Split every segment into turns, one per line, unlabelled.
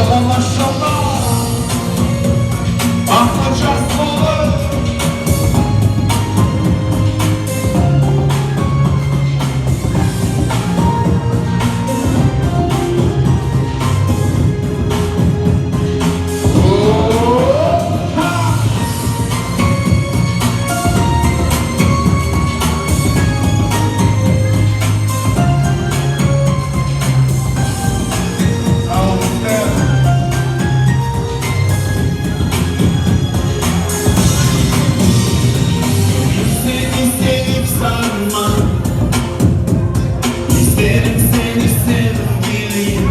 Maşallah, maşallah, bahtlı jas bolıp. Sağ oluñ. Seni sevip sarmaq, İsterim seni sevgilim.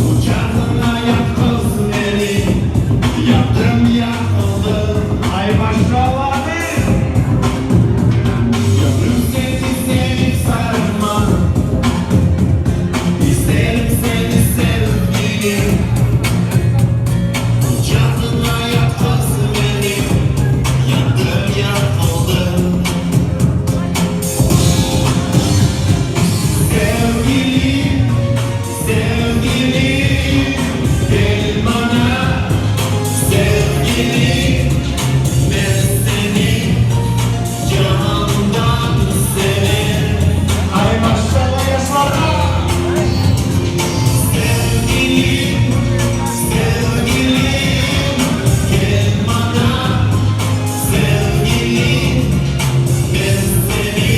Quçağıña yatqız meni, Yandım, yaqıldım, ay maşallah. Gönlüm seni sevip sarmaq, İsterim seni sevgilim. Quçağıña yatqız meni, Yandım, yaqıldım. Sevgilim, sevgilim, kel maña, sevgilim, men seni candan sevem. Ay maşallah yaşlarğa! Sevgilim, sevgilim, kel maña, sevgilim, men seni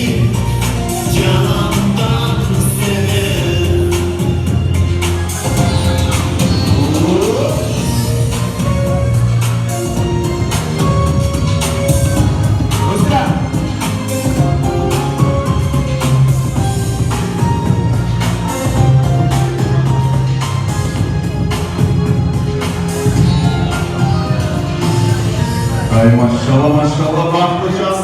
candan sevem. Быстро! Ay maşallah, maşallah, bahtlı jas.